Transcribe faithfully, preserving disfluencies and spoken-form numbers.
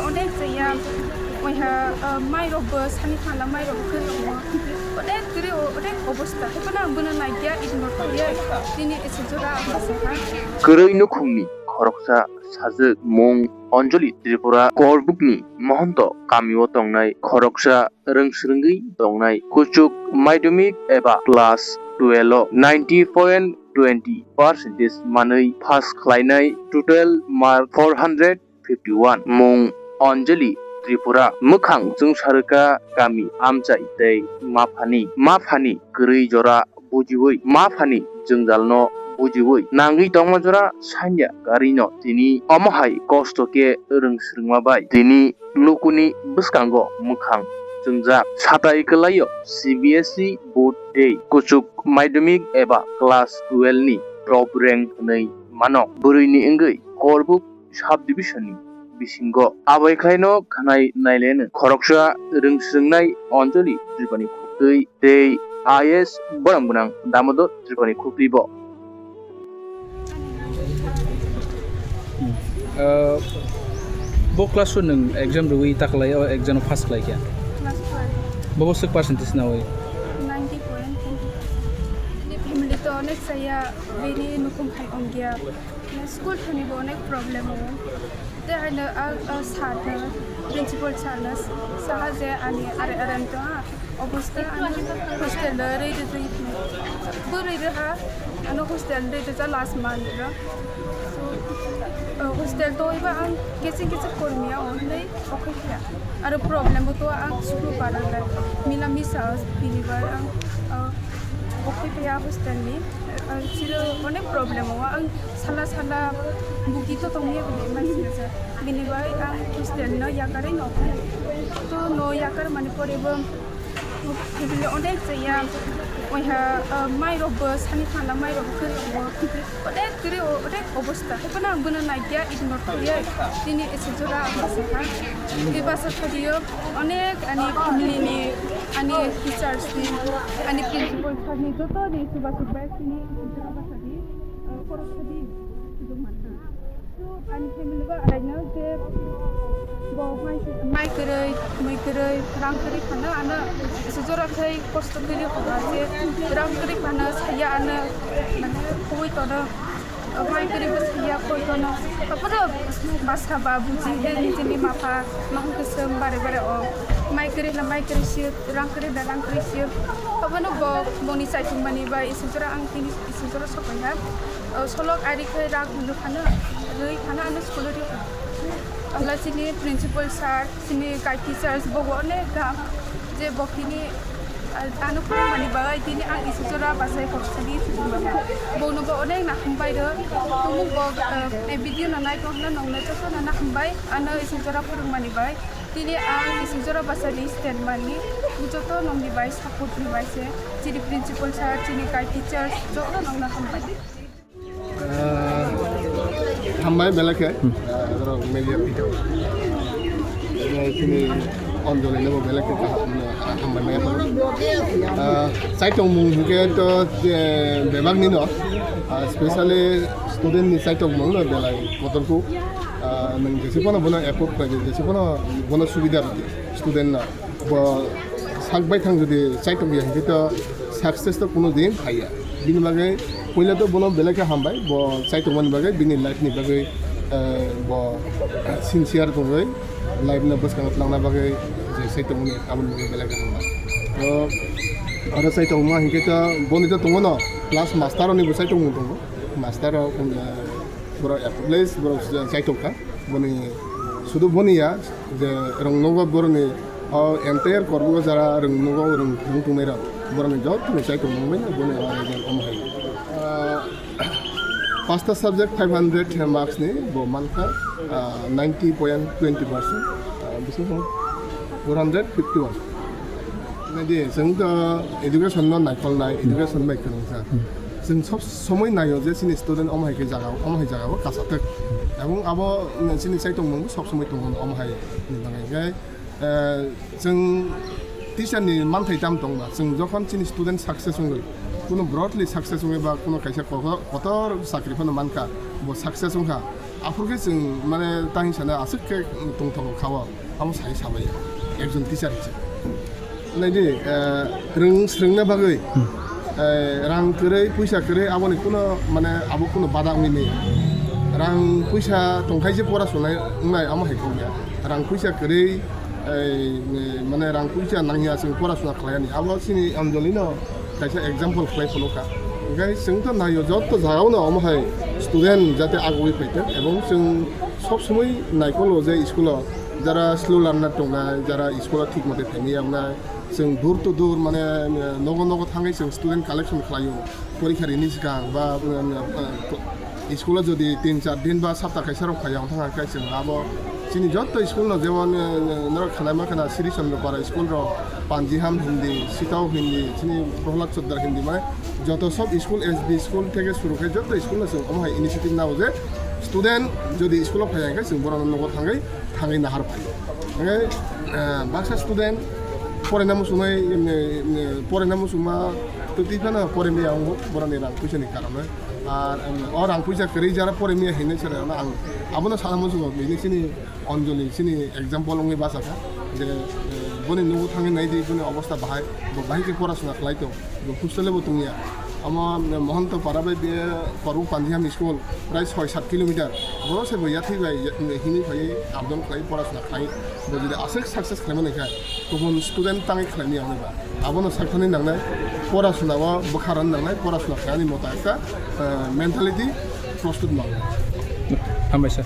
Onek chaya, oiha, ah, mai rok bo sani phala mai rok bo khoi rok bo. Onek kiri o, onek obosta. Haiphano ang bono naikya, ignore khaye. Tini ese jora ang bwswkha. Kwrwi nukhungni khoroksa sajwk mung Anjali Tripura Korbukni Mohonto kamio tongnai khoroksa rwngsrwngwi tongnai kuchuk madhyamik eba class twelve o ninety point twenty percentage manwi pass khlainai total mark four hundred fifty one mung Anjali Tripura mwkhang chwngsarwkha kami amchai tei maphani, maphani kwrwi jora bujiwi, maphani jwngjalno bujiwi nangwi tongma jora sanya karino tini omo hai kosto khe rwngsrwngma bai tini lukuni bwskango mwkhang chwngjak. Satai kwlaio C B S E board tei kuchuk madhyamik eba class twelve ni top rank hwnwi mano. Bwrwini wngwi Korbuk sub division ni bisingo. Abai khlaino khanai naileno khoroksa rwngsrwngnai Anjali Tripurani khuktwi tei I A S borang bwnang Damodor Tripurani khuktwi bo. Ah, bo class o nwng exam rwui ta khlai, o exam pass khlai kha? Class twelve. Bobo swk percentage nawi? Ninety point twenty percent. Bini family to onek saya, bini nukhung hai ongya. School thani bo onek problem o. Te haino a, a sir no, principal sir no saha je ani are are to ha. Obosta ani hostel no rei rei. Bo rei rei ha, ano hostel rei rei last month no. So, uh, hostel to iba ang kecing kecing kormiya o, hinai okhai kya. Aro problem bo to ang sukru para lai. Mila misa bini bai ang, uh, okhai kya hostel ni. Ang siro onek problem o, ang sala sala buki to tongya bini bai sila sa. Bini bai ang hostel no yakar no. To no yakar mani pore bo bini onek chaya. Oiha, ah, mai rok bo sani phala mai rok bo khoi rok bo. Onek kiri o, onek obosta. Haiphano ang bono naikya ignore khaye. Tini ese jora ang bwswkha. Tei bwswk khadio onek ani family ni, ani teachers ni, ani principal sir ni joto ni chubachu bai tini ese jora bwsadi, ah, khoroksa di sujung mankha. So, ani family bo araino je bo mai, mai kwrwi, mui kwrwi, rang kwrwi phano ano ese jora khai kosto kwrwi phano je rang kwrwi phano saya ano mane khoboi tono. Mai kwrwi bwswk ya koi tono. Aphuru bwsa ba buji de nijini mapha mahang kwswng bare bare o. Mai kwrwi na mai kwrwi siyok, rang kwrwi na rang kwrwi siyok. Abono bo boni chaitung mani bai ese jora ang tini ese jora sokoi ha. O solok ari khe rang hwnwi phano, rwi phano ano school o rw. Abla chini principal sir, chini guide teachers bo bo onek gam je bo tini, ah, ano phwrwngmani bagwi tini ang ese jora bachai kok sadi sujung mano. Bono bo onek nakhung bai rw. Tumung bo, ah, e video no nai tong hwnna nong nai joto no nakhung bai ano ese jora phwrwngmani bai. Tini ang ese jora bachai ni stand mani joto nongni bai support ni bai se chini principal sir, chini guide teachers joto nong nakhung bai. Ah, hambai belai khe, ah, borok media video. Eh, chini Anjali no bo belai khe kaham, ah, hambai maya phano. Ah, chaitung mung hwnkhe to, eh, bebak ni no, ah, specially student ni chaitung mung no belai kotor kho. Ah, nwng jesi phano bono approve khlai di, jesi phano bono subida rw di student no. Bo sak baithang jodi chaitung ya hwnkhe to success to kuno din phaiya. Bini bagwi puila to bono belai khe hambai, bo chaitungmani bagwi, bini life ni bagwi, eh, bo sincere tongwi life no bwskango twlangna bagwi je chaitungmani aboni bagwi belai khe hambai. To aro chaitungma hwnkhe to boni to tongo no, plus master rokni bo chaitungmung tongo. Master rok, eh, borok at least borok chaitokha. Boni sudu boni ya je rwng nogo boroni o entire korbugo jara rwng nogo rwng tongnai rok boroni joto ni chaitok mungbai boni o result omo hai. Ah, pasta subject five hundred marks ni bo mankha, ah, ninety point twenty percent, ah, bising four hundred fifty one. Nadi, chwng to education no naikolnai, education bai kwrwngsa. Chwng sob somoi naio je chini student omo hai khe jaga, omo hai jaga o kasathwk. Ebong abo chini chaitok mung sob somoi tongo omo hai ni bagwi. Hingkhe, eh, chwng teacher ni manthai tam tongba, chwng jokhon chini student success wngwi, kuno broadly success wngwi ba kuno kaisa kotor, kotor chakri phano mankha, bo success wngkha. Aphuru khe chwng mane tang sana aswk khe tongthogo kha o, amo sai sabai ekjon teacher hisabe. Naidi, eh, rwng swrwngna bagwi, eh, rang kwrwi, puisa kwrwi, aboni kuno mane abo kuno bada wngwi maya. Rang puisa tongkhai se pora sunai wngnai amo hai kok ya. Rang puisa kwrwi, eh, mane rang puisa nangya chwng pora suna khlai ani. Abo chini Anjali no kaisa example khlai phano kha. Hingkhe chwng to naio jotto jagao no omo hai student jate agoi phaitwk, ebong chwng sob somoi naikolo je school o jara slow learner tongnai, jara school o thik mote phaimaya wngnai, chwng door to door mane, eh, nogo nogo thangwi chwng student collection khlaio porikha rini swkang ba, eh, eh, school o jodi tin char din ba sapta kaisa rok phaiya wngthang khe chwng abo chini jotto school no jemon, eh, norok khwnaima khwna Sri Chandra Para school rok Panjiham Hindi, Sitao Hindi, chini Prahlad Sordar Hindi, mane joto sob school, S B school theke suru khe joto school no chwng omo hai initiative nao je student jodi school o phaiya khe chwng borok no nogo thangwi, thangwi nahar phai. Hingkhe, eh, baksa student poraina muchungnai, em, em, poraina muchungma twi twi phano porimaya wngo borokni rang puisa ni karonwi. Ar, em, o rang puisa kwrwi jara porimaya hinwi sara ang abono sana muchungo bini chini Anjali chini example wngwi bachakha je, eh, boni nogo thangwi naidi boni obostha bahai, bo bahai khe porasuna khlai tong, bo hostel o bo tongya. Omo, em, Mohanta Para bai be Korbu Panjiham school prai soi sat kilometer. Boro se bo yathwi bai, ya-, hinwi phaiwi up down khlai porasuna khlai. Bo jodi aswk success khlaimani kha, kubun student tangwi khlaimani wngnai ba. Abono sakthani nangnai, porasuna o bwkha rwna nangnai, porasuna khlaimani mota ekta, eh, mentality prostut nangnai. Hambai sir.